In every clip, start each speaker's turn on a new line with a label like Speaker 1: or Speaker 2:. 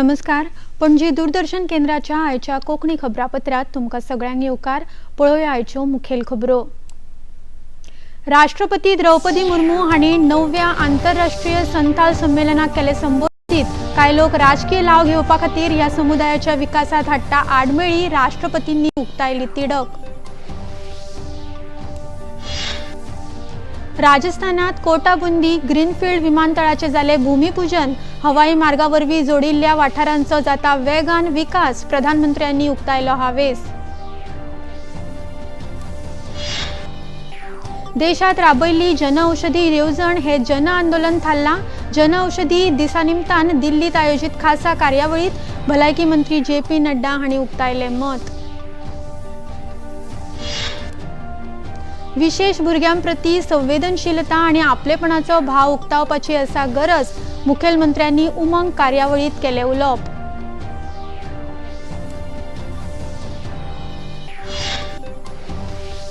Speaker 1: नमस्कार, पणजी दूरदर्शन केंद्राच्या आयच्या कोंकणी खबरापत्रात तुमकां सगळ्यांक येवकार. पळोवया आयच्यो मुखेल खबरो. राष्ट्रपती द्रौपदी मुर्मू हांणी 9व्या आंतरराष्ट्रीय संथाल संमेलनाक केले संबोधीत. कांय लोक राजकीय लाव घेवपा खातीर ह्या समुदायाच्या विकासात हाडटा आडमेळी, राष्ट्रपतींनी उक्तायली तिडक. राजस्थानात कोटा बुंदी ग्रीनफिल्ड विमानतळाचे जाले भूमिपूजन. हवाई मार्गावरवी जोडिल्ल्या वाठारांचो जाता वेगान विकास, प्रधानमंत्र्यांनी उक्तायलो हावेस. देशात राबयल्ली जनऔषधी येवजण हे जन आंदोलन थारलां. जनऔषधी दिसा निमतान दिल्लीत आयोजित खासा कार्यावळीत भलायकी मंत्री जे पी नड्डा हांणी उक्तायले मत. विशेष भुरग्यांप्रती संवेदनशीलता आनी आपलेपणाचो भाव उक्तावपाची आसा गरज, मुखेलमंत्र्यांनी उमंग कार्यावळीत केले उलोवप.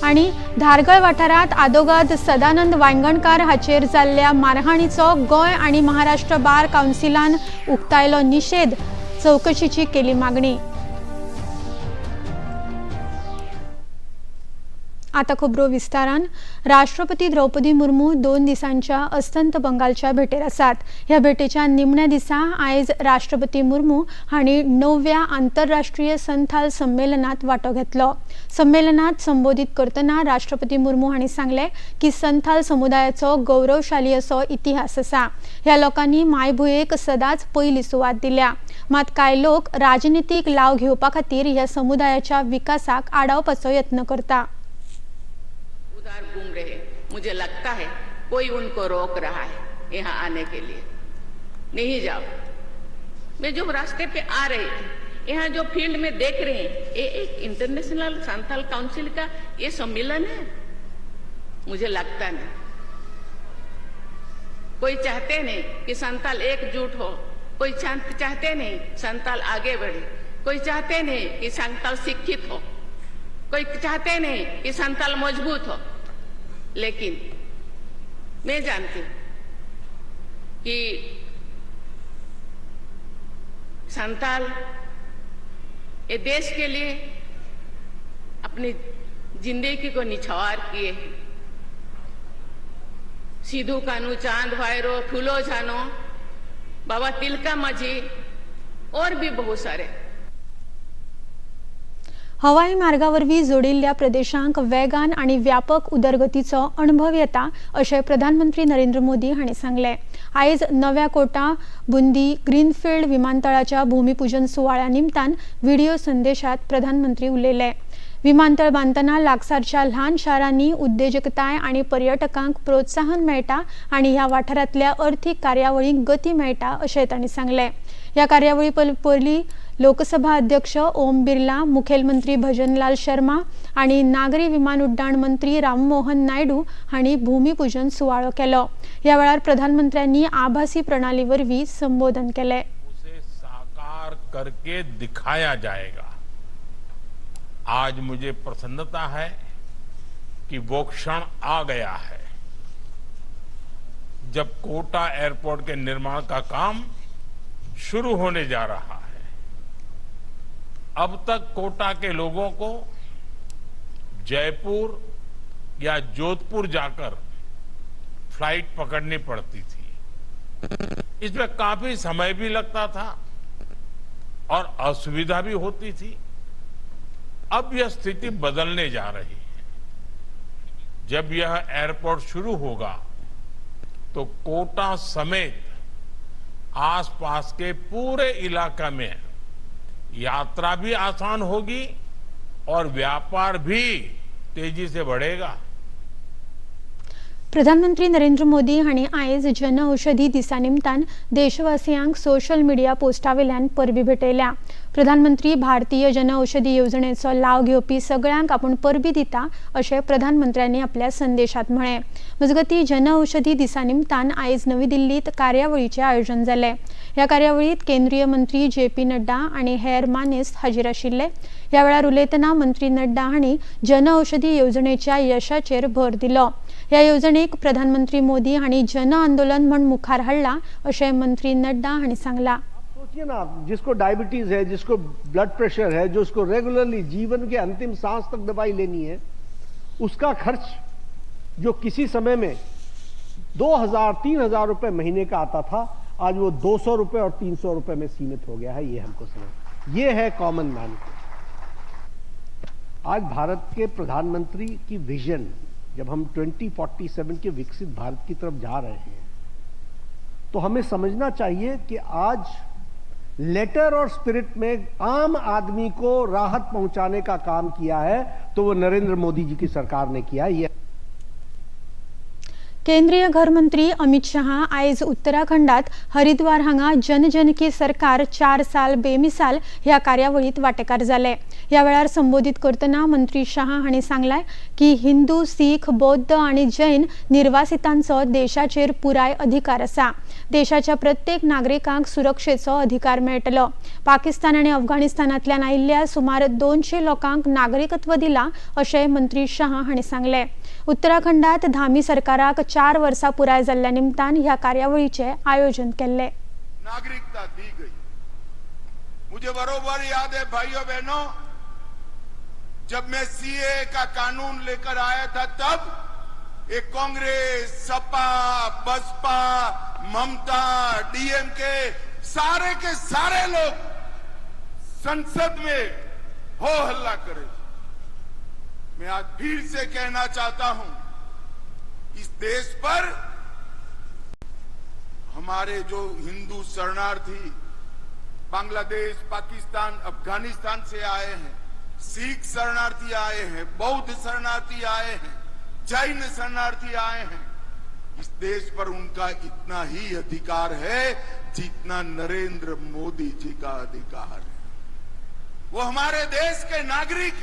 Speaker 1: आनी धारगळ वाठारांत आदोगाद सदानंद वायंगणकार हाचेर जाल्ल्या मारहाणीचो गोंय आनी महाराष्ट्र बार कावन्सिलान उक्तायलो निशेध, चवकशीची केली मागणी. आता खबरो विस्तारान. राष्ट्रपती द्रौपदी मुर्मू 2 दिसांच्या अस्तंत बंगालच्या भेटेर आसात. ह्या भेटेच्या निमण्या दिसा आयज राष्ट्रपती मुर्मू हांणी 9व्या आंतरराष्ट्रीय संथाल संमेलनात वांटो घेतलो. संमेलनात संबोधीत करतना राष्ट्रपती मुर्मू हांणी सांगलें की संथाल समुदायाचो गौरवशाली असो इतिहास आसा. ह्या लोकांनी मायभुंयेक सदांच पयली सुवात दिल्या, मात कांय लोक राजनितीक लाव घेवपा खातीर ह्या समुदायाच्या विकासाक आडावपाचो यत्न करता.
Speaker 2: उधर घूम रहे, मुझे लगता है कोई उनको रोक रहा है यहाँ आने के लिए, नहीं जाओ. मैं जो रास्ते पे आ रही थी, यहाँ जो फील्ड में देख रहे हैं, ये एक इंटरनेशनल संथाल काउंसिल का ये सम्मेलन है, मुझे लगता नहीं. कोई चाहते नहीं कि संथाल एकजुट हो, कोई चाहते नहीं संथाल आगे बढ़े, कोई चाहते नहीं कि संथाल शिक्षित हो, कोई चाहते नहीं कि संथाल मजबूत हो. लेकिन मैं जानती हूं कि संथाल ये देश के लिए अपनी जिंदगी को निछावर किए हैं. सिद्धू कानू, चांद भैरो, फूलो झानो, बाबा तिलका माझी और भी बहुत सारे.
Speaker 1: हवाई मार्गावरवी जोडिल्ल्या प्रदेशांक वेगान आनी व्यापक उदरगतीचो अणभव येता अशें प्रधानमंत्री नरेंद्र मोदी हांणी सांगलें. आयज नव्या कोटा बुंदी ग्रीनफिल्ड विमानतळाच्या भूमिपूजन सुवाळ्या निमतान व्हिडिओ संदेशात प्रधानमंत्री उलयले. विमानतळ बांदतना लागसारच्या ल्हान शारांनी उद्देजकताय आनी पर्यटकांक प्रोत्साहन मेळटा आनी ह्या वाठारांतल्या अर्थीक कार्यावळींक गती मेळटा अशें तांणी सांगलें. ह्या कार्यावळी पयलीं लोकसभा अध्यक्ष ओम बिर्ला, मुखेलमंत्री भजनलाल शर्मा आनी नागरी विमान उड्डाण मंत्री राममोहन नायडू हांणी भूमिपूजन सुवाळो केलो. ह्या वेळार प्रधानमंत्र्यांनी आभासी प्रणाली वरवीं संबोधन केलें.
Speaker 3: उसे साकार करके दिखाया जाएगा. आज मुझे प्रसन्नता है कि वो क्षण आ गया है जब कोटा एयरपोर्ट के निर्माण का काम शुरू होने जा रहा है. अब तक कोटा के लोगों को जयपुर या जोधपुर जाकर फ्लाइट पकड़नी पड़ती थी. इसमें काफी समय भी लगता था और असुविधा भी होती थी. अब यह स्थिति बदलने जा रही है. जब यह एयरपोर्ट शुरू होगा तो कोटा समेत आसपास के पूरे इलाका में यात्रा भी आसान होगी और व्यापार भी तेजी से बढ़ेगा.
Speaker 1: प्रधानमंत्री नरेंद्र मोदी हांणी आयज जनऔषधी दिसा निमतान देशवासियांक सोशल मिडिया पोस्टावेल्यान परबी भेटयल्या. प्रधानमंत्री भारतीय जनऔषधी येवजणेचो लाव घेवपी सगळ्यांक आपूण परबी दिता अशें प्रधानमंत्र्यांनी आपल्या संदेशात म्हळें. मजगतीं, जनऔषधी दिसा निमतान आयज नवी दिल्लीत कार्यावळीचें आयोजन जालें. ह्या कार्यावळीत केंद्रीय मंत्री जे पी नड्डा आनी हेर मानेस्त हाजीर आशिल्ले. ह्या वेळार उलयतना मंत्री नड्डा हांणी जनऔषधी येवजणेच्या यशाचेर भर दिलो. ह्या येवजणेक प्रधानमंत्री मोदी हांणी जन आंदोलन म्हूण मुखार हाडलां अशें मंत्री नड्डा हांणी सांगलां.
Speaker 4: सोचिए ना, जिसको डायबिटीज है, जिसको ब्लड प्रेशर है, जो उसको रेगुलरली जीवन के अंतिम सांस तक दवाई लेनी है, उसका खर्च जो किसी समय में 2000-3000 रुपए महीने का आता था, आज वो 200 रुपए और 300 रुपए में सीमित हो गया है। ये हमको समझ, ये है कॉमन मैन को। आज भारत के प्रधानमंत्री की विजन, जब हम 2047 के विकसित भारत की तरफ जा रहे हैं, तो हमें समझना चाहिए कि आज लेटर और स्पिरिट में आम आदमी को राहत पहुंचाने का काम किया है तो वो नरेंद्र मोदी जी की सरकार ने किया है। ये
Speaker 1: केंद्रीय घरमंत्री अमित शहा आयज उत्तराखंडात हरिद्वार हांगा जन जन की सरकार 4 साल बेमिसाल ह्या कार्यावळीत वांटेकार जाले। ह्या वेळार संबोधित करतना मंत्री शहा हांणी सांगलाय की हिंदू, सीख, बौद्ध आनी जैन निर्वासितांचो देशाचेर पुराय अधिकार आसा। देशाच्या प्रत्येक नागरिकांक सुरक्षेचो अधिकार मेळटलो। पाकिस्तान आनी अफगाणिस्तानांतल्यान आयिल्ल्या सुमार 200 लोकांक नागरिकत्व दिलां अशें मंत्री शहा हांणी सांगलें। उत्तराखंडात धामी सरकाराक 4 वर्सां पुराय जाल्ल्या निमतान ह्या कार्यावळीचें आयोजन केल्लें।
Speaker 5: नागरिकता दी गई। मुझे बरोबर याद है भाइयों बहनों, जब मैं सीए का कानून लेकर आया था तब एक कांग्रेस, सपा, बसपा, ममता, डीएमके सारे के सारे लोग संसद में हो हल्ला करे। मैं आज फिर से कहना चाहता हूं, इस देश पर हमारे जो हिंदू शरणार्थी बांग्लादेश, पाकिस्तान, अफगानिस्तान से आए हैं, सिख शरणार्थी आए हैं, बौद्ध शरणार्थी आए हैं, जैन शरणार्थी आए हैं, इस देश पर उनका इतना ही अधिकार है जितना नरेंद्र मोदी जी का अधिकार है। वो हमारे देश के नागरिक।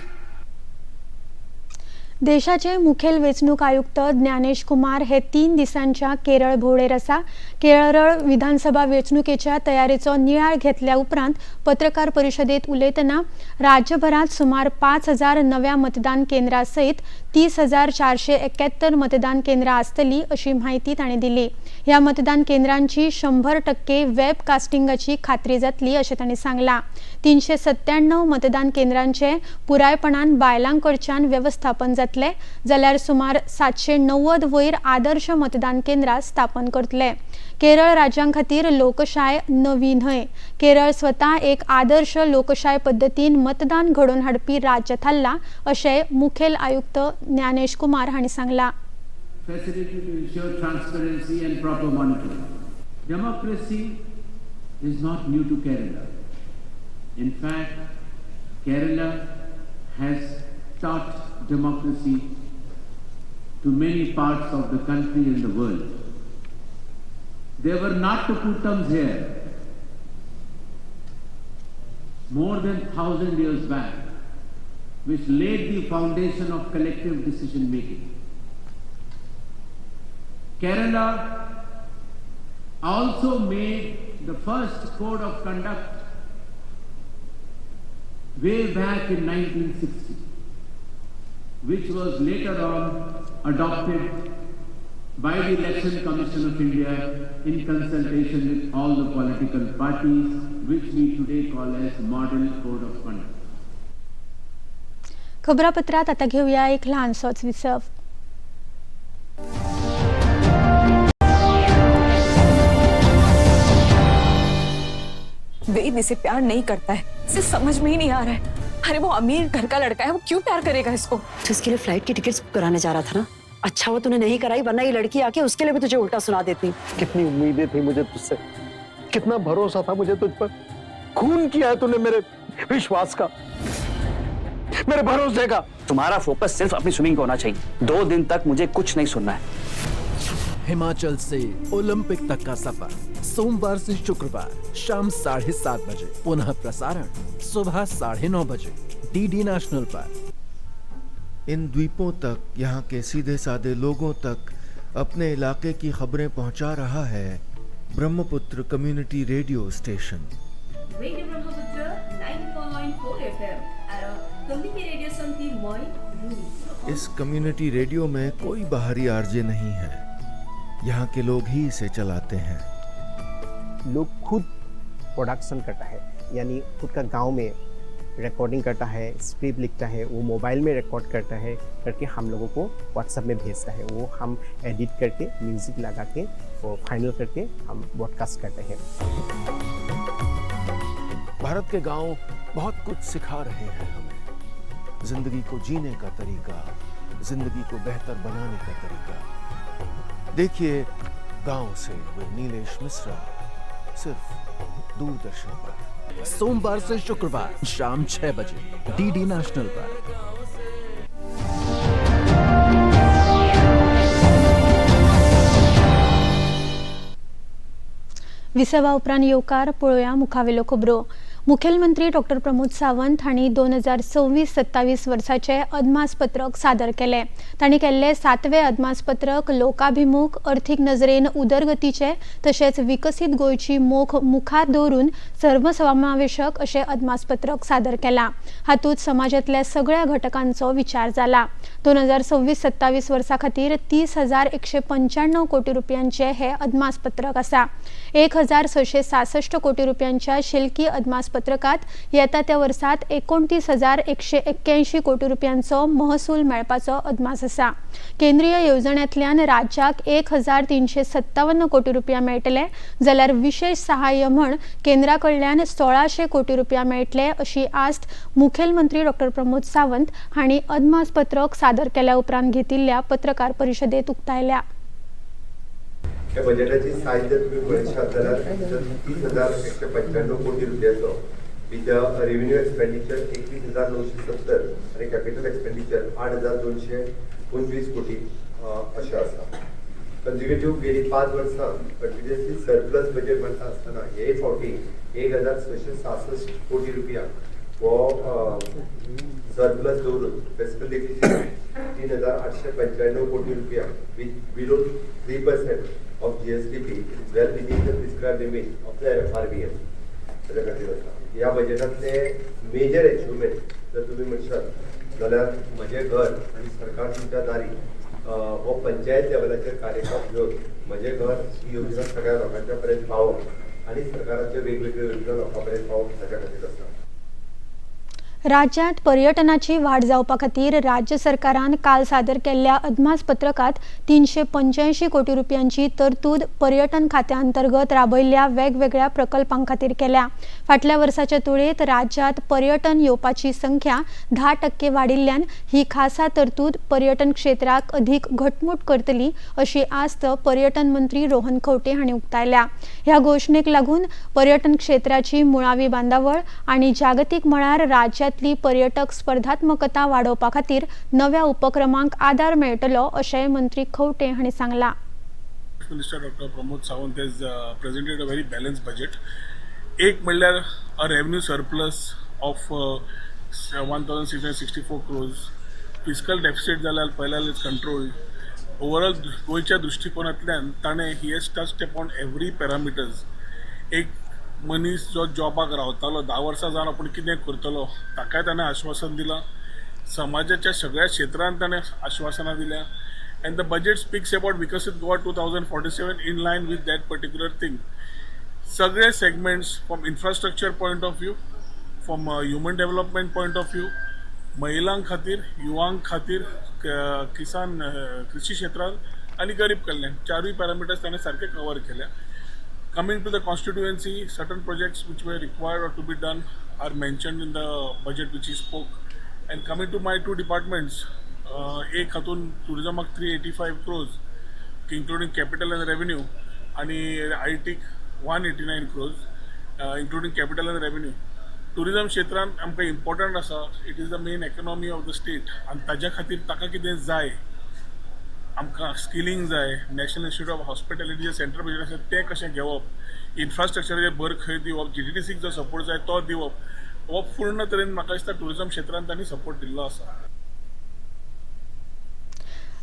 Speaker 1: देशाचे मुखेल वेंचणूक आयुक्त ज्ञानेश कुमार हे 3 दिसांच्या केरळ भोंवडेर आसा। केरळ विधानसभा वेंचणुकेच्या तयारेचो नियाळ घेतल्या उपरांत पत्रकार परिशदेत उलयतना राज्यभरात सुमार 5000 नव्या मतदान केंद्रां सयत 30,471 मतदान केंद्रां आसतली अशी म्हायती तांणी दिली। ह्या मतदान केंद्रांची 100% वेब कास्टिंगाची खात्री जातली अशें तांणी सांगलां। 397 मतदान केंद्रांचे पुरायपणान बायलां कडच्यान वेवस्थापन जातले, जाल्यार सुमार 790 वयर आदर्श मतदान केंद्रां स्थापन करतले। केरळ राज्यां खातीर लोकशाय नवी न्हय। केरळ स्वता एक आदर्श लोकशाय पद्दतीन मतदान घडोवन हाडपी राज्य थारला अशें मुखेल आयुक्त ज्ञानेश कुमार हांणी सांगलां।
Speaker 6: Facility to ensure transparency and proper monitoring. Democracy is not new to Kerala. In fact, Kerala has taught democracy to many parts of the country and the world. There were Nattukoottams here more than 1,000 years back, which laid the foundation of collective decision making. Kerala also made the first code of conduct way back in 1960, which was later on adopted by the Election Commission of India in consultation with all the political parties, which we today call as Model Code of Conduct.
Speaker 1: खबरापत्रात आता घेऊया एक ल्हानसोच विसव।
Speaker 7: वेद इसे प्यार नहीं करता है, इसे समझ में ही नहीं आ रहा है। अरे वो अमीर घर का लड़का है, वो क्यों प्यार करेगा इसको?
Speaker 8: तो इसके लिए फ्लाइट की टिकट्स बुक कराने जा रहा था ना, अच्छा वो तूने नहीं कराई, वरना ये लड़की आके उसके लिए भी तुझे उल्टा सुना देती।
Speaker 9: कितनी उम्मीदें थी मुझे तुझसे, कितना भरोसा था मुझे तुझ पर। खून किया है तूने मेरे विश्वास का, मेरे भरोसे का।
Speaker 10: तुम्हारा फोकस सिर्फ अपनी स्विमिंग पे होना चाहिए। 2 दिन तक मुझे कुछ नहीं सुनना है।
Speaker 11: हिमाचल से ओलंपिक तक का सफर सोमवार से शुक्रवार शाम 7:30 बजे, पुनः प्रसारण सुबह 9:30 बजे डीडी नेशनल पर।
Speaker 12: इन द्वीपों तक, यहाँ के सीधे साधे लोगों तक अपने इलाके की खबरें पहुँचा रहा है Brahmaputra community radio station.
Speaker 13: Radio Brahmaputra 9.4 FM
Speaker 12: इस कम्युनिटी रेडियो में कोई बाहरी आरजे नहीं है, यहाँ के लोग ही इसे चलाते हैं।
Speaker 4: लोग खुद
Speaker 14: प्रोडक्शन करता है, यानी खुद का गांव में रिकॉर्डिंग करता है, स्क्रिप्ट लिखता है, वो मोबाइल में रिकॉर्ड करता है, करके हम लोगों को व्हाट्सएप में भेजता है। वो हम एडिट करके, म्यूज़िक लगा के, वो फाइनल करके हम ब्रॉडकास्ट करते हैं।
Speaker 12: भारत के गांव बहुत कुछ सिखा रहे हैं हमें, जिंदगी को जीने का तरीका, जिंदगी को बेहतर बनाने का तरीका। देखिए गांव से विद नीलेश मिश्रा, सिर्फ दूरदर्शन पर।
Speaker 11: सोमवार से शुक्रवार शाम 6 बजे डीडी नेशनल पर।
Speaker 1: विसवा उपरांत येवकार. पळोवया मुखावेल्यो खबरो. मुखेलमंत्री डॉक्टर प्रमोद सावंत हांणी 2026-27 वर्साचे अदमासपत्रक सादर केलें. तांणी केल्लें सातवें अदमासपत्रक लोकाभिमुख, अर्थीक नजरेन उदरगतीचे तशेंच विकसीत गोंयची मोख मुखार दवरून सर्वसमावेशक अशें अदमासपत्रक सादर केलां. हातूंत समाजांतल्या सगळ्या घटकांचो विचार जाला. 2026-27 वर्सा खातीर 30,195 कोटी रुपयांचे हे अदमासपत्रक आसा. 1666 कोटी रुपयांच्या शिलकी अदमासपत्रकात येता त्या वर्सात 29,181 कोटी रुपयांचो महसूल मेळपाचो अदमास आसा. केंद्रीय येवजण्यांतल्यान राज्याक 1357 कोटी रुपया मेळटले, जाल्यार विशेष सहाय्य म्हण केंद्रा कडल्यान 1600 कोटी रुपया मेळटले, अशी आस्त मुखेलमंत्री डॉक्टर प्रमोद सावंत हांणी अदमासपत्रक सादर केल्या उपरांत घेतिल्ल्या पत्रकार परिशदेत उक्तायल्या.
Speaker 15: ह्या बजेटाची सायज जर तुमी पळयशात जाल्यार 30,195 कोटी रुपयाचो, विथ रेव्हेन्यू एक्सपेंडिचर 21,970 आनी कॅपिटल एक्सपेंडिचर 8225 कोटी अशें आसा. कंजिक्युटीव गेली 5 वर्सां कंटिन्युअसली सरप्लस बजेट म्हणटा आसतना हे फावटी 1666 कोटी रुपया हो सरप्लस दवरून फिस्कल डेफिसीट 3895 कोटी रुपया, with below 3% of GSDP, is well within the prescribed limit of the FRBM. ताच्या खातीर आसा. ह्या बजेटांतले मेजर अचिवमेंट जर तुमी म्हणशात जाल्यार म्हजें घर आनी सरकार तुमच्या दारी हो पंचायत लेवलाचेर कार्यक्रम घेवन म्हजें घर ही योजना सगळ्या लोकांच्या पर्यंत पावोवप आनी सरकाराच्यो वेगवेगळ्यो योजना लोकां पर्यंत पावोवप हाच्या खातीर आसा.
Speaker 1: राज्यांत पर्यटनाची वाड जावपा खातीर राज्य सरकारान काल सादर केल्ल्या अदमासपत्रकात 385 कोटी रुपयांची तरतूद पर्यटन खात्या अंतर्गत राबयल्ल्या वेगवेगळ्या प्रकल्पां खातीर केल्या. फाटल्या वर्साच्या तुळेत राज्यांत पर्यटन येवपाची संख्या 10% वाडिल्ल्यान ही खासा तरतूद पर्यटन क्षेत्राक अधीक घटमूट करतली, अशी आस्त पर्यटन मंत्री रोहन खंवटे हांणी उक्तायल्या. ह्या घोशणेक लागून पर्यटन क्षेत्राची मुळावी बांदावळ आनी जागतीक मळार राज्यांतली पर्यटक स्पर्धात्मकता वाडोवपा खातीर नव्या उपक्रमांक आदार मेळटलो, अशेंय मंत्री खंवटे हांणी सांगलां.
Speaker 16: Minister Dr. Pramod Sawant has presented a very balanced budget. एक म्हणल्यार a revenue surplus of 1664 crores. Fiscal deficit जाल्यार पळयल्यार is controlled. Overall गोंयच्या दृश्टिकोनांतल्यान ताणें he has touched upon every parameters. एक मनीस जो जॉबाक रावतालो, 10 वर्सां जावन आपूण कितें करतलो, ताकाय ताणें आश्वासन दिलां. समाजाच्या सगळ्या क्षेत्रांत ताणें आश्वासनां दिल्या and the budget speaks about Viksit Goa 2047 in line with that particular thing. सगळे segments, from infrastructure point of view, from human development point of view, महिलां खातीर, युवां खातीर, किसान, कृषी क्षेत्रांत आनी गरीब कल्याण, चारूय पॅरामिटर्स ताणें सारके कवर केल्या. Coming to the constituency, certain projects which were required or to be done are mentioned in the budget which he spoke. And coming to my two departments, एक हातून टुरिजमाक 385 crores including capital and revenue आणि I teak 189 crores including capital and revenue. Tourism क्षेत्रांत आमकां important आसा. It is the main economy of the state आनी ताज्या खातीर ताका कितें जाय, आमकां स्किलिंग जाय. National institute of hospitality central budget आसा तें कशें घेवप, इन्फ्रास्ट्रक्चराचेर भर खंय दिवप, जीटीडीसीक जो सपोर्ट जाय तो दिवप, हो पूर्ण तरेन म्हाका दिसता टुरिजम क्षेत्रांत तांणी सपोर्ट दिल्लो आसा.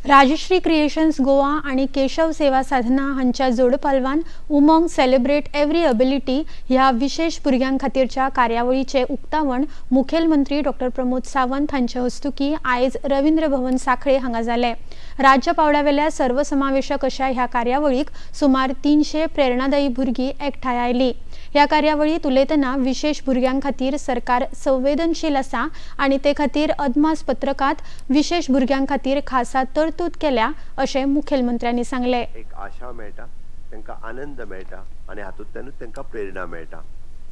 Speaker 1: राजश्री क्रिएशन्स गोवा आणि केशव सेवा साधना हांच्या जोडपालवान उमंग सेलिब्रेट एव्हरी अबिलिटी ह्या विशेष भुरग्यां खातीरच्या कार्यावळीचें उक्तावण मुखेलमंत्री डॉक्टर प्रमोद सावंत हांचे हस्तुकी आयज रवींद्र भवन, सांखळे हांगा जालें. राज्य पावंड्यावेल्या सर्वसमावेशक अशा ह्या कार्यावळीक सुमार 300 प्रेरणादायी भुरगीं एकठांय आयली. ह्या कार्यावळीत उलयतना विशेष भुरग्यां खातीर सरकार संवेदनशील आसा आनी ते खातीर अदमास पत्रकात विशेष भुरग्यां खातीर खासा तरतूद केल्या अशें मुखेलमंत्र्यांनी सांगलें.
Speaker 15: एक आशा मेळटा, तांकां आनंद मेळटा आनी हातूंतल्यानूच तांकां प्रेरणा मेळटा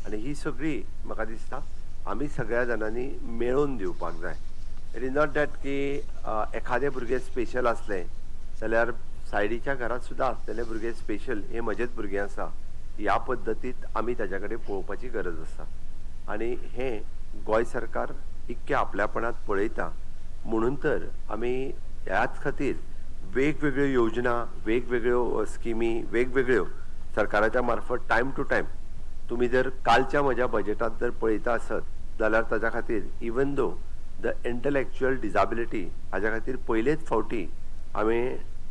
Speaker 15: आनी ही सगळी म्हाका दिसता आमी सगळ्या जाणांनी मेळोवन दिवपाक जाय. It is not that की एखादें भुरगें स्पेशल आसलें जाल्यार सायडीच्या घरांत सुद्दां आसलेले भुरगे स्पेशल हे म्हजेच भुरगें आसा ह्या पद्दतीत आमी ताज्या कडेन पळोवपाची गरज आसा आनी हें गोंय सरकार इतकें आपल्यापणांत पळयता म्हणून तर आमी ह्याच खातीर वेगवेगळ्यो योजना, वेगवेगळ्यो स्किमी, वेगवेगळ्यो सरकाराच्या मार्फत टायम टू टायम तुमी जर कालच्या म्हज्या बजेटांत जर पळयता आसत जाल्यार ताज्या खातीर even though the intellectual disability हाज्या खातीर पयलेच फावटी आमी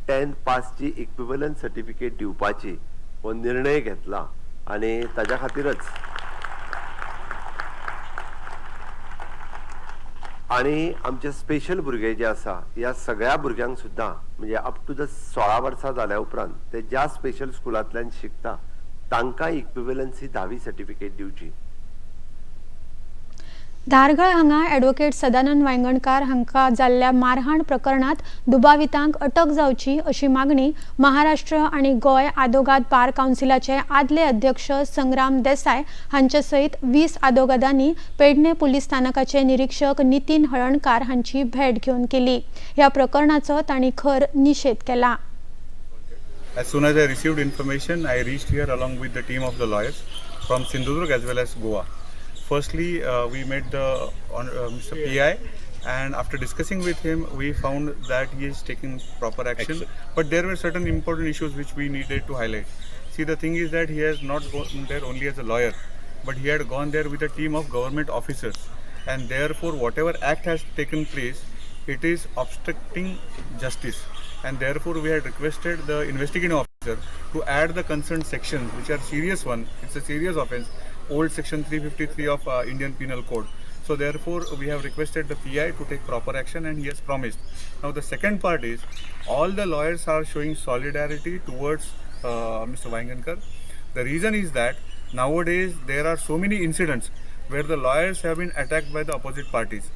Speaker 15: 10th पासची इक्विवलंट सर्टिफिकेट दिवपाची हो निर्णय घेतला आनी ताज्या खातीरच आनी आमचे स्पेशल भुरगे जे आसा ह्या सगळ्या भुरग्यांक सुद्दां म्हणजे अप टू the 16 वर्सां जाल्या उपरांत ते ज्या स्पेशल स्कुलांतल्यान शिकता तांकां इक्विवलन्सी 10वी सर्टिफिकेट दिवची.
Speaker 1: धारगळ हांगा ॲडव्होकेट सदानंद वायंगणकार हांकां जाल्ल्या मारहाण प्रकरणात दुबावितांक अटक जावची अशी मागणी महाराष्ट्र आनी गोंय आदोगाद बार कावन्सिलाचे आदले अध्यक्ष संग्राम देसाय हांचे सयत 20 आदोगादांनी पेडणे पुलीस स्थानकाचे निरीक्षक नितीन हळणकार हांची भेट घेवन केली. ह्या प्रकरणाचो तांणी खर निशेध केला.
Speaker 17: As soon as I received information, I reached here along with the team of the lawyers from Sindhudurg as well as Goa. Firstly, we met the Mr. PI, and after discussing with him, we found that he is taking proper action. But there were certain important issues which we needed to highlight. See, the thing is that he has not gone there only as a lawyer, but he had gone there with a team of government officers, and therefore whatever act has taken place, it is obstructing justice, and therefore we had requested the investigating officer to add the concerned sections, which are serious one. It's a serious offense, old section 353 of Indian Penal Code. So therefore we have requested the PI to take proper action, and he has promised. Now the second part is, all the lawyers are showing solidarity towards Mr. Vaingankar. The reason is that nowadays there are so many incidents where the lawyers have been attacked by the opposite parties.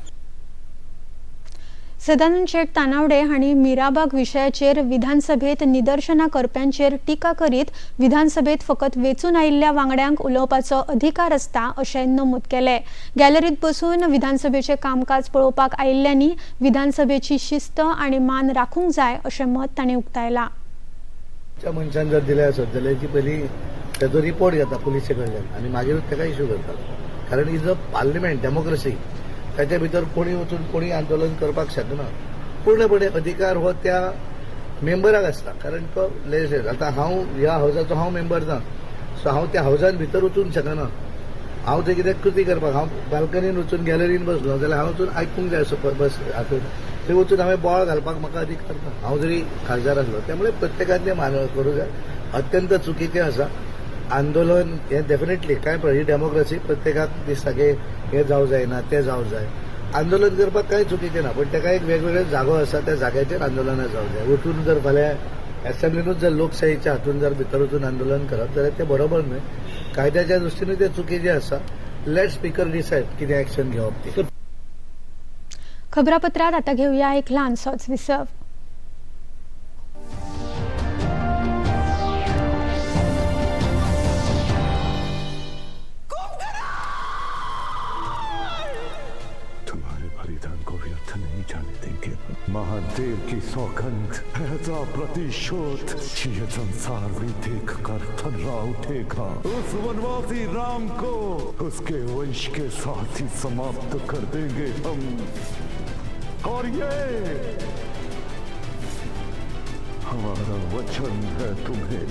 Speaker 1: Sadanand Shet Tanavade हांणी मिराबाग विशयाचेर विधानसभेत निदर्शनां करप्यांचेर टिका करीत विधानसभेत फकत वेंचून आयिल्ल्या वांगड्यांक उलोवपाचो अधिकार आसता अशें नमूद केलें. गॅलरीत बसून विधानसभेचें कामकाज पळोवपाक आयिल्ल्यांनी विधानसभेची शिस्त आनी मान राखूंक जाय अशें मत तांणी उक्तायलां.
Speaker 18: मनशान जर दिलें आसत जाल्यार ती पयलीं ताचो रिपोर्ट घेता पुलिसे कडल्यान आनी मागीरूच ताका इश्यू करतात. कारण is a parliament democracy, ताच्या भितर कोणी वचून कोणी आंदोलन करपाक शकना. पूर्णपणे अधिकार हो त्या मेंबराक आसता, कारण तो लेजिस्लेटर. आतां हांव ह्या हावजाचो हांव मेंबर ना, सो हांव त्या हावजान भितर वचूंक शकना. हांव थंय कितें कृती करपाक हांव बाल्कनीन वचून गॅलरीन बसलो जाल्यार हांव वचून आयकूंक जाय असो बस हातून थंय वचून हांवें बोवाळ घालपाक म्हाका अधिकार ना, हांव जरी खासदार आसलो. त्यामुळे प्रत्येकान तें मान करूं जाय. अत्यंत चुकीचें आसा आंदोलन हें. डेफिनेटली कांय ही डेमोक्रेसी, प्रत्येकाक दिसता की हें जावं जायना तें जावं जाय. आंदोलन करपाक कांय चुकीचें ना, पण ताका एक वेगवेगळे जागो आसा, त्या जाग्याचेर आंदोलनां जावं जाय. वचून जर फाल्यां एसेंब्लीनूच जर लोकशाहीच्या हातून जर भितर वचून आंदोलन करप जाल्यार तें बरोबर न्हय. कायद्याच्या दृश्टीन तें चुकीचें आसा. लेट स्पीकर डिसायड कितें एक्शन घेवप तें.
Speaker 1: खबरापत्रात आता घेऊया एक ल्हानसोच विसव.
Speaker 19: महादेव की सौगंध, ऐसा प्रतिशोध ये संसार भी देख कर थर्रा उठेगा. उस वनवासी राम को उसके वंश के साथ ही समाप्त कर देंगे हम. और ये हमारा वचन है तुम्हें.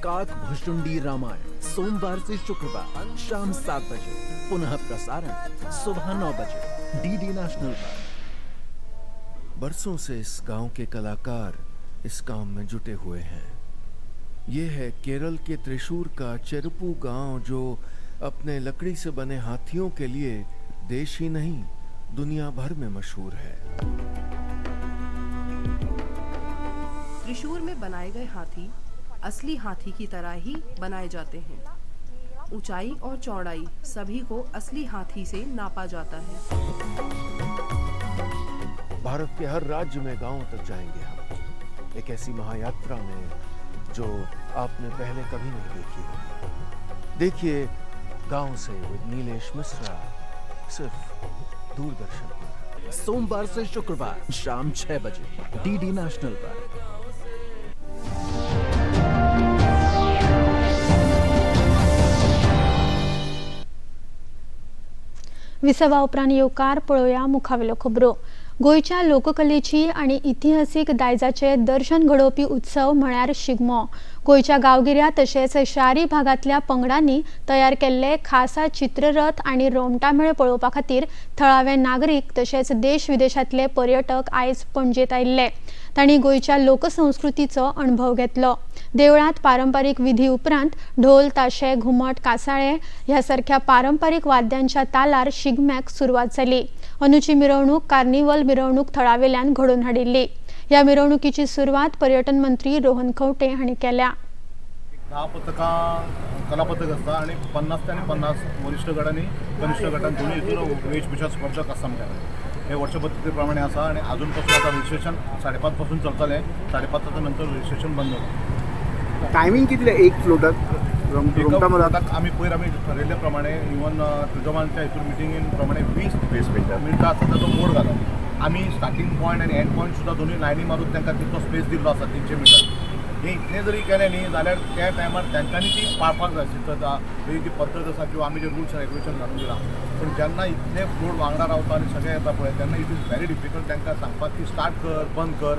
Speaker 11: काक भुशुंडी रामायण सोमवार से शुक्रवार शाम 7 बजे, पुनः प्रसारण सुबह 9 बजे डीडी नेशनल पर.
Speaker 12: बरसों से इस गांव के कलाकार इस काम में जुटे हुए हैं. ये है केरल के त्रिशूर का चेरुपू गांव, जो अपने लकड़ी से बने हाथियों के लिए देश ही नहीं दुनिया भर में मशहूर है।
Speaker 20: त्रिशूर में बनाए गए हाथी असली हाथी की तरह ही बनाए जाते हैं। ऊंचाई और चौड़ाई सभी को असली हाथी से नापा जाता है।
Speaker 12: भारत के हर राज्य में गांवों तक जाएंगे हम, एक ऐसी महायात्रा में जो आपने पहले कभी नहीं देखी होगी। देखिए गांव से विद नीलेश मिश्रा, सिर्फ दूरदर्शन पर।
Speaker 11: सोमवार से शुक्रवार शाम 6 बजे डीडी नेशनल पर।
Speaker 1: विसवा उपरांत येवकार पळोवया मुखावेल्यो खबरो। गोंयच्या लोककलेची आनी इतिहासीक दायजाचे दर्शन घडोवपी उत्सव म्हळ्यार शिगमो। गोंयच्या गांवगिऱ्या तशेंच शारी भागांतल्या पंगडांनी तयार केल्ले खासा चित्ररथ आनी रोमटामेळ पळोवपा खातीर थळावे नागरीक तशेंच देश विदेशांतले पर्यटक आयज पणजेंत आयिल्ले। तांणी गोंयच्या लोकसंस्कृतीचो अणभव घेतलो। देवळांत पारंपारीक विधी उपरांत ढोल, ताशे, घुमट, कासाळे ह्या सारख्या पारंपारीक वाद्यांच्या तालार शिगम्याक सुरवात जाली। अंदूची मिरवणूक कार्निवल मिरवणूक थळावेल्यान घडोवन हाडिल्ली। ह्या मिरवणुकीची सुरवात पर्यटन मंत्री रोहन खंवटे हांणी केल्या।
Speaker 21: 10 पथकां कला पथक आसता आनी 50 ते आनी 50 वरिश्ठ गट आनी कनिश्ठ गटान दोनूय हितून वेशभूषा स्पर्धक आसता। म्हणल्यार हे वर्ष पद्दती प्रमाणे आसा आनी आजून पासून आतां रजिस्ट्रेशन 5:30 पासून चलतलें, 5:30 नंतर रजिस्ट्रेशन बंद जाता।
Speaker 22: टायमींग कितले एक फ्लोटाक?
Speaker 21: फ्लोटाक आमी पयर आमी ठरयल्ले प्रमाणे इवन टुरिजमाच्या हितून मिटिंगेन प्रमाणे 20 मिनटां आसा ताचो मोड घाला। आमी स्टार्टींग पॉयंट आनी एंड पॉयंट सुद्दां दोनूय लायनी मारून तांकां तितलो स्पेस दिल्लो आसा 300 मिटर। हे इतलें जरी केलें न्ही जाल्यार त्या टायमार तांच्यांनी ती पाळपाक जाय शिस्तता, ही जी पद्दत आसा किंवा आमी जे रुल्स रेगुलेशन घालून दिला। पूण जेन्ना इतले फ्लोट वांगडा रावता आनी सगळे येता पळय तेन्ना it is very difficult तांकां सांगपाक की स्टार्ट कर, बंद कर।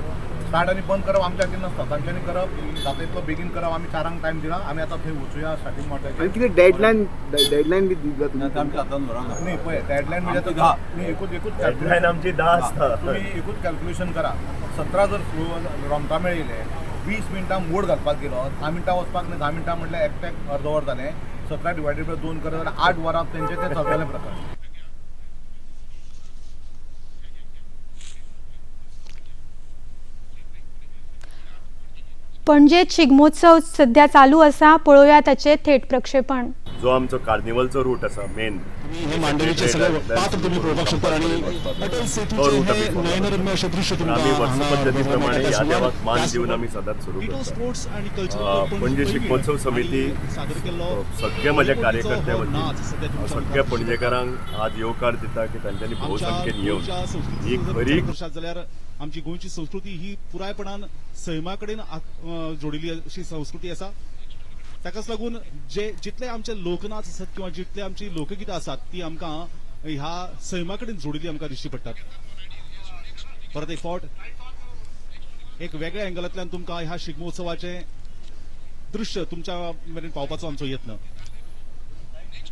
Speaker 21: स्टार्ट आनी बंद करप आमच्या हातीन नासता, तांच्यांनी करप जाता इतलो बेगीन करप। आमी 4 टायम दिला, आमी आतां थंय वचुया स्टार्टींग म्हणटा।
Speaker 22: आनी कितें डेडलायन बी दिता तुमी?
Speaker 21: आमच्या हातान न्ही पळय डेडलायन म्हणजे न्ही एकूच
Speaker 15: डेडलायन आमची 10 आसता।
Speaker 21: तुमी एकूच कॅल्क्युलेशन करा, 17 जर रोमटामेळ येयले 20 मिनटां मोड घालपाक गेलो, 10 मिनटां वचपाक न्ही, 10 मिनटां म्हटल्यार एकट्याक अर्द वर जालें, 17 डिवायडेड बाय 2 करत जाल्यार 8 वरां तेंचें तें चलतलें प्रकार।
Speaker 1: पणजेत शिगमोत्सव सध्या चालू आसा, पळोवया ताचें थेट प्रक्षेपण।
Speaker 15: जो आमचो कार्निवलचो रूट आसा मेन तो रूट आमी वर्स पद्दती प्रमाणे ह्या देवाक मान दिवन आमी सदांच सुरू करता। पणजे शिगमोत्सव समिती सगळे म्हज्या कार्यकर्त्या वतीन सगळ्या पणजेकारांक आज येवकार दिता की तांच्यांनी भोवसंख्येन येवन ही खरी
Speaker 23: जाल्यार आमची गोंयची संस्कृती ही पुरायपणान सैमा कडेन जोडिल्ली अशी संस्कृती आसा। ताकाच लागून जे जितले आमचे लोकनाच आसात किंवा जितले आमची लोकगितां आसात ती आमकां ह्या सैमा कडेन जोडिल्ली आमकां दिश्टी पडटात। परत एक फावट एक वेगळ्या एंगलांतल्यान तुमकां ह्या शिगमोत्सवाचें दृश्य तुमच्या मेरेन पावपाचो आमचो यत्न।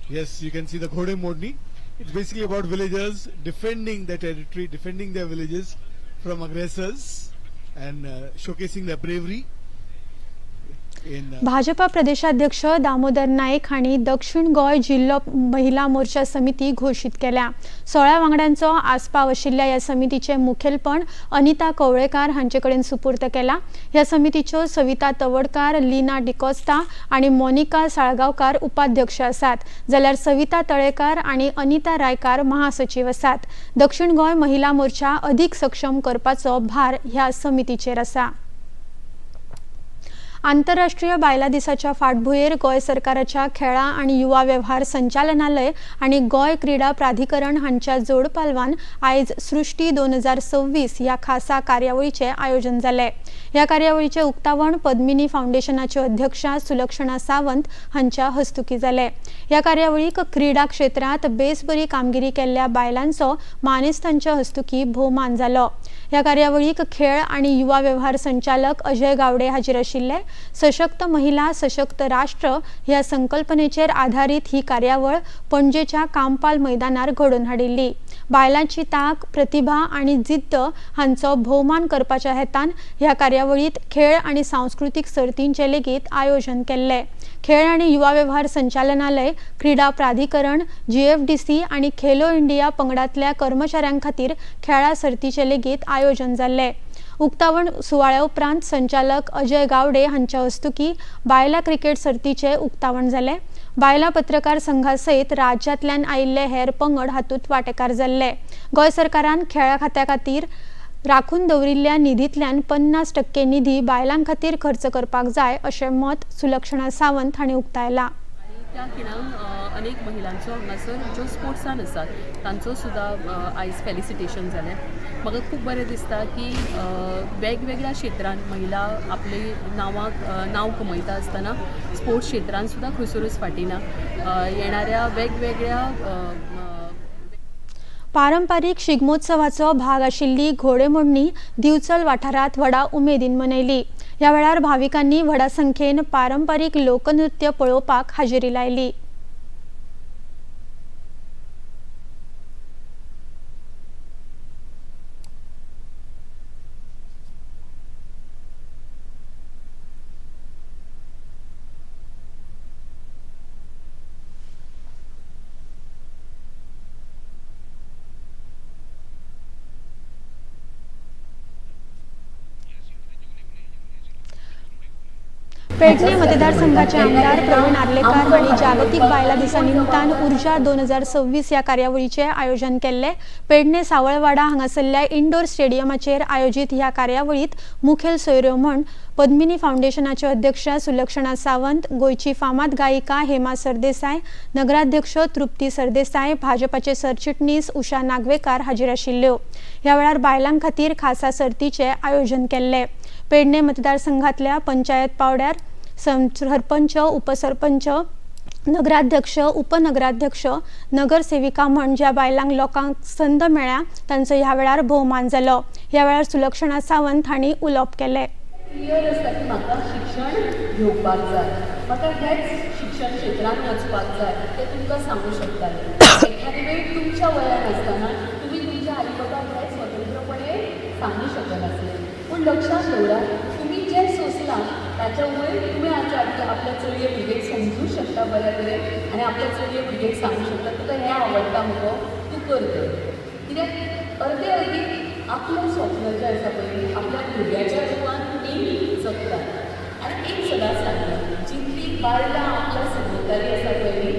Speaker 24: Yes, you can see the Ghode Modni. It's basically about villagers defending their territory, defending their villages from aggressors and showcasing their bravery.
Speaker 1: Bhajpa प्रदेशाध्यक्ष दामोदर नाईक हांणी दक्षिण गोंय जिल्लो महिला मोर्चा समिती घोशीत केल्या। 16 वांगड्यांचो आस्पाव आशिल्ल्या ह्या समितीचें मुखेलपण अनिता कवळेकार हांचे कडेन सुपूर्द केला। ह्या समितीच्यो सविता तवडकार, लीना डिकोस्ता आनी मोनिका साळगांवकार उपाध्यक्ष आसात, जाल्यार सविता तळेकार आनी अनिता रायकार महासचीव आसात। दक्षिण गोंय महिला मोर्चा अधिक सक्षम करपाचो भार ह्या समितीचेर आसा। आंतरराष्ट्रीय बायलां दिसाच्या फाटभुंयेर गोंय सरकाराच्या खेळां आनी युवा वेव्हार संचालनालय आनी गोंय क्रीडा प्राधिकरण हांच्या जोडपालवान आयज सृष्टी 2026 ह्या खासा कार्यावळीचें आयोजन जालें। ह्या कार्यावळीचें उक्तावण पद्मिनी फावंडेशनाच्यो अध्यक्षा सुलक्षणा सावंत हांच्या हस्तुकीं जालें। ह्या कार्यावळीक क्रीडा क्षेत्रांत बेस बरी कामगिरी केल्ल्या बायलांचो मानेस्तांच्या हस्तुकीं भोवमान जालो। ह्या कार्यावळीक खेळ आनी युवा वेव्हार संचालक अजय गावडे हाजीर आशिल्ले। सशक्त महिला सशक्त राष्ट्र ह्या संकल्पनेचेर आधारित ही कार्यावळ पणजेच्या कामपाल मैदानार घडोवन हाडिल्ली। बायलांची तांक, प्रतिभा आनी जिद्द हांचो भोवमान करपाच्या हेतान ह्या कार्यावळीत खेळ आनी सांस्कृतीक सर्तींचें लेगीत आयोजन केल्लें. खेळ आनी युवा वेव्हार संचालनालय, क्रीडा प्राधिकरण, जीएफडीसी आनी खेलो इंडिया पंगडांतल्या कर्मचाऱ्यां खातीर खेळां सर्तीचें लेगीत आयोजन जाल्लें. उक्तावण सुवाळ्या उपरांत संचालक अजय गावडे हांच्या हस्तुकी बायलां क्रिकेट सर्तीचें उक्तावण जालें. बायलां पत्रकार संघा सयत राज्यांतल्यान आयिल्ले हेर पंगड हातूंत वांटेकार जाल्ले. गोंय सरकारान खेळां खात्या खातीर राखून दवरिल्ल्या निधींतल्यान 50% निधी बायलां खातीर खर्च करपाक जाय अशें मत सुलक्षणा सावंत हांणी उक्तायलां.
Speaker 2: त्या खिणाक अनेक महिलांचो हांगासर ज्यो स्पोर्ट्सान आसात तांचो सुद्दां आयज फेलिसिटेशन जालें. म्हाका खूब बरें दिसता की वेगवेगळ्या क्षेत्रांत महिला आपले नांवाक नांव कमयता आसतना स्पोर्ट्स क्षेत्रांत सुद्दां खंयसरूच फाटीं ना. येणाऱ्या वेगवेगळ्या
Speaker 1: पारंपारीक शिगमोत्सवाचो भाग आशिल्ली घोडेमोडणी दिवचल वाठारांत व्हडा उमेदीन मनयली. ह्या वेळार भाविकांनी व्हडा संख्येन पारंपारीक लोकनृत्य पळोवपाक हाजेरी लायली. पेडणे मतदारसंघाचे आमदार प्रवीण आर्लेकार हांणी जागतीक बायलां दिसा निमतान ऊर्जा 2026 ह्या कार्यावळीचें आयोजन केल्लें. पेडणे सावळवाडा हांगासरल्या इंडोर स्टेडियमाचेर आयोजीत ह्या कार्यावळीत मुखेल सोयऱ्यो म्हूण पद्मिनी फावंडेशनाच्यो अध्यक्ष सुलक्षणा सावंत, गोंयची फामाद गायिका हेमा सरदेसाय, नगराध्यक्ष तृप्ती सरदेसाय, भाजपाचे सरचिटणीस उषा नागवेकार हाजीर आशिल्ल्यो. ह्या वेळार बायलां खातीर खासा सर्तीचें आयोजन केल्लें. पेडणे मतदारसंघातल्या पंचायत पावड्यार सरपंच, उपसरपंच, नगराध्यक्ष, उपनगराध्यक्ष, नगरसेविका म्हण ज्या बायलांक लोकांक संद मेळ्ळ्या तांचो ह्या वेळार भोवमान जालो. ह्या वेळार सुलक्षणा सावंत हांणी उलोवप केलें.
Speaker 2: क्लियर आसता की म्हाका शिक्षण घेवपाक जाय, म्हाका हेच शिक्षण क्षेत्रांत वचपाक जाय, ते तुमकां सांगू शकताले. एखादे वेळ तुमच्या वयान आसतना तुमी तुमच्या आई बाबाक हें स्वतंत्रपणे सांगू शकनासले. पूण लक्षात दवरात, तुमी जें सोंसलां ताच्या वयर तुमी आमच्या आपल्या चलये भुरगेक समजूं शकता बऱ्या तरेन आनी आपल्या चलये भुरगेक सांगू शकता तुका हें आवडटा मुगो, तूं कर तें. कित्याक अर्दे अर्दी आपलें स्वप्न जें आसा पळय आपल्या भुरग्याच्या रुपान तुमी जगता. आनी एक सदांच सांगता, जितली बायलां आपल्या सभोवताली आसा पळय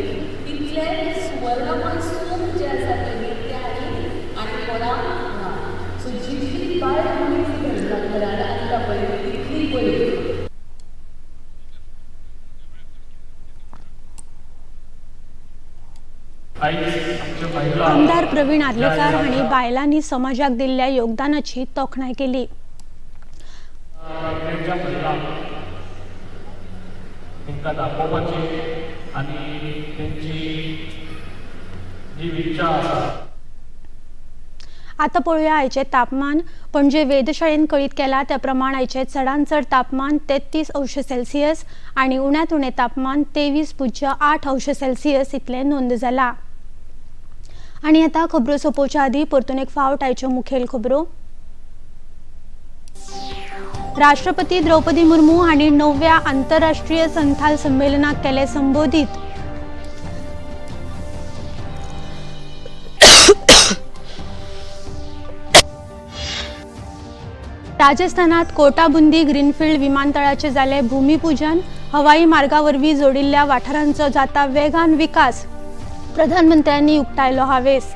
Speaker 2: तितलें सुवर्णमय सूख जें आसा पळय तें आनी आनी कोणाक ना. सो जितली बायल मनीस घरान आसता पळय तितली बरी.
Speaker 1: आमदार प्रवीण आर्लेकार हांणी बायलांनी समाजाक दिल्ल्या योगदानाची तोखणाय केली. आता पळोवया आयचें तापमान. पणजे वेधशाळेन कळीत केला त्या प्रमाण आयचें चडांत चड तापमान 33 अंश सेल्सियस आनी उण्यांत उणें तापमान 23.8 अंश सेल्सियस इतलें नोंद जाला. आनी आतां खबरो सोंपोवच्या आदीं परतून एक फावट आयच्यो मुखेल खबरो. राष्ट्रपती द्रौपदी मुर्मू हांणी 9व्या आंतरराष्ट्रीय संथाल संमेलनाक केलें संबोधीत. राजस्थानात कोटाबुंदी ग्रीनफिल्ड विमानतळाचे जाले भूमिपूजन. हवाई मार्गावरवीं जोडिल्ल्या वाठारांचो जाता वेगान विकास, प्रधानमंत्र्यांनी उक्तायलो हावेस.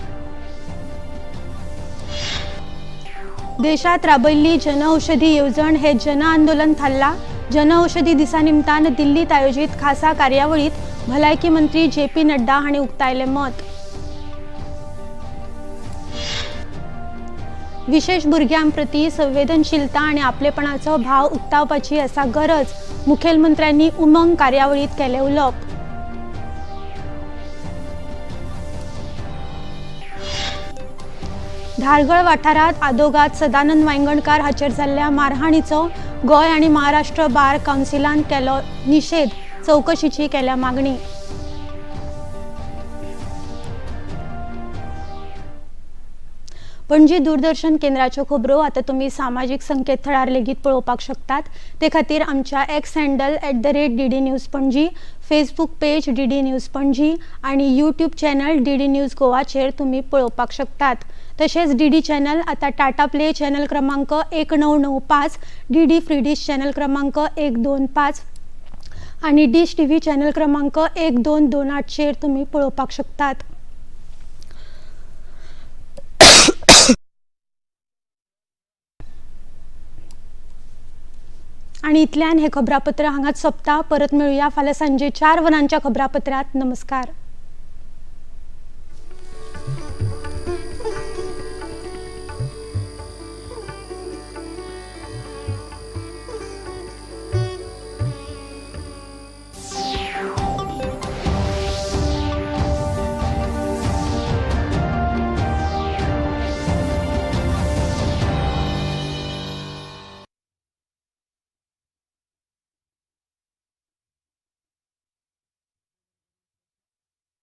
Speaker 1: देशात राबयल्ली जनऔषधी येवजण हे जन आंदोलन थारला. जनऔषधी दिसा निमतान दिल्लीत आयोजित खासा कार्यावळीत भलायकी मंत्री जे.पी. नड्डा हांणी उक्तायले मत. विशेष भुरग्यांप्रती संवेदनशीलता आनी आपलेपणाचो भाव उक्तावपाची आसा गरज, मुखेलमंत्र्यांनी उमंग कार्यावळीत केलें उलोवप. धारगळ वाठारांत आदोगाद सदानंद वायंगणकार हाचेर जाल्ल्या मारहाणीचो गोंय आनी महाराष्ट्र बार कावन्सिलान केलो निशेध, चवकशीची केल्या मागणी. पणजी दूरदर्शन केंद्राच्यो खबरो आतां तुमी सामाजीक संकेतथळार लेगीत पळोवपाक शकतात. ते खातीर आमच्या X handle @DDNews Panaji, Facebook page DD news Panaji आनी यूट्यूब चॅनल डीडी न्यूज गोवाचेर तुमी पळोवपाक शकतात. तशेंच डीडी चॅनल आतां टाटा प्ले चॅनल क्रमांक 1995, डीडी फ्री डीश चॅनल क्रमांक 125 आनी डीश टीव्ही चॅनल क्रमांक 1228चेर तुमी पळोवपाक शकतात. आनी इतल्यान हें खबरापत्र हांगाच सोंपता. परत मेळुया फाल्यां सांजे 4 वरांच्या खबरापत्रांत. नमस्कार.